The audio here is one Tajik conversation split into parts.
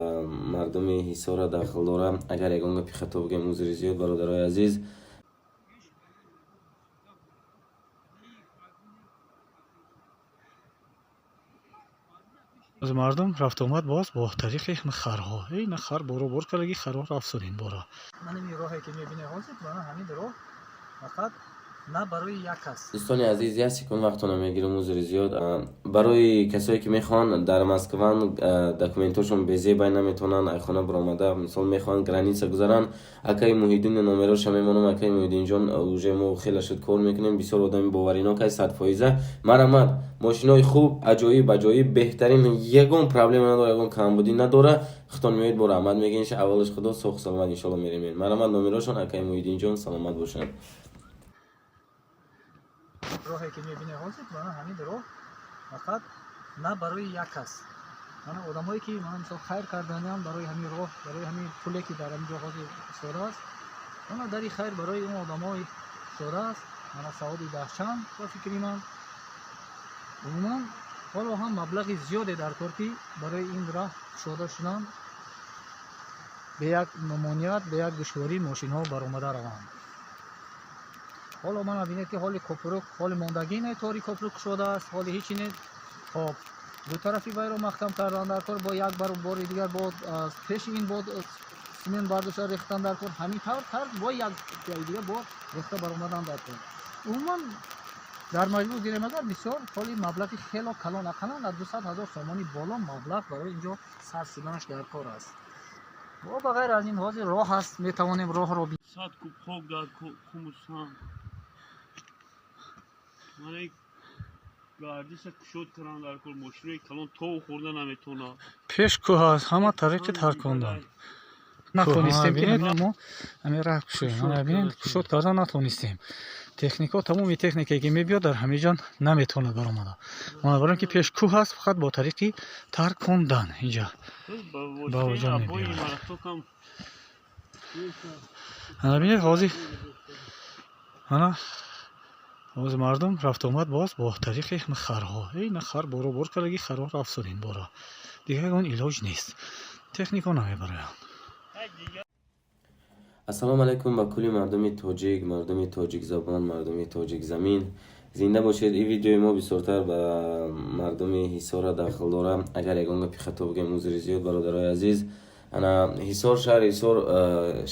Мардуми Ҳисорро дахл дорам. Агар ягон гапи хато бигӯем, узри зиёд, бародарои азиз. Аз мардум рафтуомад боз бо тариқи харҳо. Ина хар боро бор кардаги, харҳоро афзудем бора. Ман ин роҳе ки мебинед ҳозир, мана ҳамин роҳ фақат на барои як кас. Дӯстони азиз, як секунд вақтона мегирам, узри зиёд. Барои касое ки мехоҳанд дар Москван, документҳошон безебай наметавонанд айхона баромада, мисол, мехоҳанд граница гузаранд, акаи Муҳиддини номероша мемонам. Акаи Муҳиддинҷон, уже мо хеле шуд кор мекунем, бисёр одами боваринок аст, 100%. Марҳамат, мошинои хуб, аҷоиб, аҷоиб, беҳтарин, ягон проблема надора, ягон камбудӣ надора. Худтон меоед, бо раҳмат мегӯед. Аввалаш худо, соҳу саломат, иншоалло, меремед. Марҳамат, номерошон, акаи Муҳиддинҷон, саломат бошанд. Роҳе ки мебинед ҳозир, мана ҳамин роҳ фақат на барои як кас. Мана одамое ки, мана, мисол, хайр карданиам барои ҳамин роҳ, барои ҳамин пуле ки дар ҳамин ҷо ҳозир истода аст, мана дари хайр барои он одамое истода аст. Мана савоби даҳчанд, ба фикри ман, умуман ҳоло ҳам маблағи зиёде дар кор, ки барои ин раҳ кушода шудан, бе як мамоният, бе як душворӣ мошинҳо баромада раванд. Ҳоло мана бинед, ки ҳоли копрук ҳоли мондагӣ не, тори копрук кушодааст, ҳоли ҳечи не. Хоб, ду тарафи вайро маҳкам кардан дар кор, бо як бар бори дигар бо пеши ин бо симент бардошта рехтан дар кор. Ҳамин тавр тарз бо як ҷои дигар бо рехта баромадан дар кор. Умуман, дар маҷмӯъ гирем агар, бисёр ҳоли маблағи хело калон, ақаллан аз 200 000 сомонӣ боло маблағ барои инҷо сарф шуданаш дар кор аст. Бо ба ғайр аз ин, ҳозир роҳ ҳаст, метавонем роҳро 100 куб хок дар қуму санг. Мана гардиша кушод кардан дар кор, мошинои калон тов хӯрда наметавонад. Пеш кӯҳ аст, ҳама тариқи таркондан натонистем, ки мо ҳамин раҳ кушоем. Ана бинед, кушод кардан натонистем. Техникао, тамоми техникае ки мебиёд, дар ҳамин ҷо наметавонад баромада. Мана, барои ки пеш кӯҳ аст, фақат бо тариқи таркондан инҷа ба вуҷуд мебиёд. Ана бинед, ҳозир, ана ҳозир мардум рафтуомад боз бо тариқи харҳо. Ина хар боро бор кардаги, харҳоро афзудем бора. Дигар ягон илоҷ нест, техникао намебароянд. Ассалому алайкум ба кулли мардуми тоҷик, мардуми тоҷикзабон, мардуми тоҷикзамин, зинда бошед. Ин видеои мо бисёртар ба мардуми Ҳисорро дахл дорам. Агар ягон гапи хато бигӯем, узри зиёд, бародарои азиз. Ана Ҳисор, шаҳри Ҳисор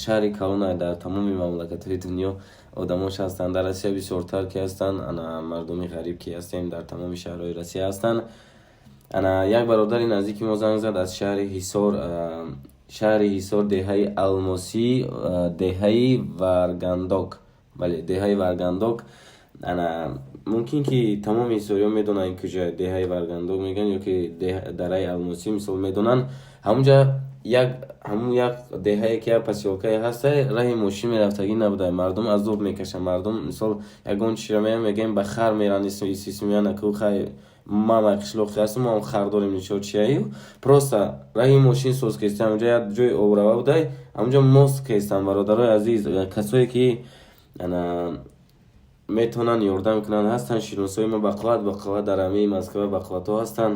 шаҳри калона, дар тамоми мамлакатҳои дунё одамош ҳастанд, дар Россия бисёртар ки ҳастанд. Ана мардуми ғариб ки ҳастем, дар тамоми шаҳрҳои Россия ҳастанд. Ана як бародари наздики мо занг зад аз шаҳри Ҳисор, шаҳри Ҳисор, деҳаи Алмосӣ, деҳаи Варгандок, бале, деҳаи Варгандок. Ана мумкин ки тамоми ҳисориён медонанд куҷо деҳаи Варгандок мегӯянд ё ки дараи Алмосӣ, мисол, медонанд. Ҳамунҷа як, ҳамун як деҳае ки як посёлкае ҳаста, раҳи мошин мерафтагӣ набуда, мардум азоб мекашанд. Мардум, мисол, ягон чиро меян, мегӯем, ба хар меранд, исисмиян аку. Хай, мама қишлоқи ҳастем, мо хар дорем, ничо чияю. Просто раҳи мошин соз кестем, ҳамунҷа як ҷои обрава будай, ҳамунҷа мост кестам. Бародарои азиз, касое ки ана метавонанд ёрдам кунанд, ҳастанд шиносои мо бақувват, бақувват дар ҳамаи Москва бақувватҳо ҳастанд.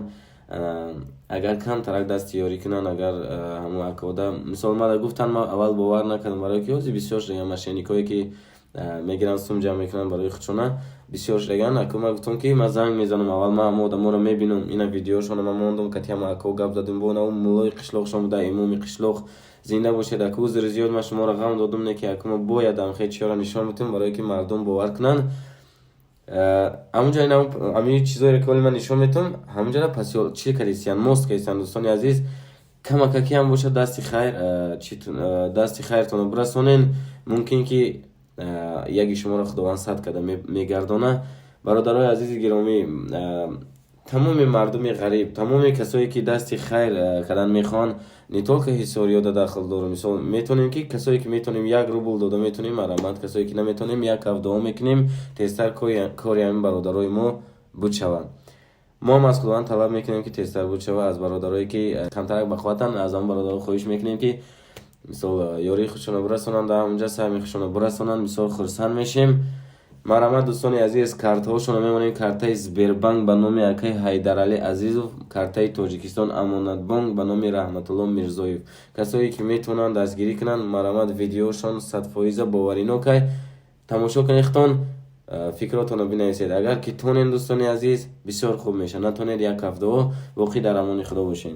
Агар камтарак дасти ёрӣ кунанд, агар ҳамун акода, мисол, мада гуфтанд, ман аввал бовар накардам, барое ки ҳозир бисёр шудаган мошенникое ки мегиранд, сум ҷамъ мекунанд барои худшона, бисёр шудаган. Аку ман гуфтам, ки ман занг мезанам, аввал ман ҳама одаморо мебинам. Ина видеошонро ман мондам, кати ҳама ако гап задем, бо наву муллои қишлоқшон буда, имоми қишлоқ. Зинда бошед, аку. Узри зиёд, ман шуморо ғам додум, не ки аку мо бояд амхе чиёро нишон битем, барое ки мардум бовар кунанд. Ҳамунҷа ҳамин чизоеро ки ҳоли ман нишон метавам, ҳамунҷа посёл чи кардистиян, мост кардистиян. Дӯстони азиз, камакаки ҳам бошад, дасти хайр, дасти хайртонро бирасонен. Мумкин ки яки шуморо Худованд сад карда мегардона. Бародарои азизи гиромӣ, тамоми мардуми ғариб, тамоми касое ки дасти хайр кардан мехоҳанд, не только ҳисориёда дахл дорам, мисол, метавонем ки касое ки метавонем 1 рубл дода метавонем, марҳамат, касое ки наметавонем, як ҳафт дуо мекунем, тезтар кори ҳамин бародарои мо буд шавад. Мо ҳам аз Худованд талаб мекунем, ки тезтар буд шавад. Аз бародарое ки камтарак бақувватанд, аз он бародаро хоҳиш мекунем, ки, мисол, ёрии худшонро бирасонанд, дар ҳамонҷа саҳми худшонро бирасонанд. Мисол, хурсанд мешем. Марҳамат, дӯстони азиз, картҳошонро мемонем: картаи Сбербанк ба номи акаи Ҳайдаралӣ Азизов, картаи Тоҷикистон Амонатбонк ба номи Раҳматулло Мирзоев. Касое ки метавонанд дастгирӣ кунанд, марҳамат, видеошон 100% боваринокай, тамошо кунед, худтон фикротонро бинависед. Агар ки тонем, дӯстони азиз, бисёр хуб мешавад, натонед, як ҳафтао боқӣ дар амони Худо бошед.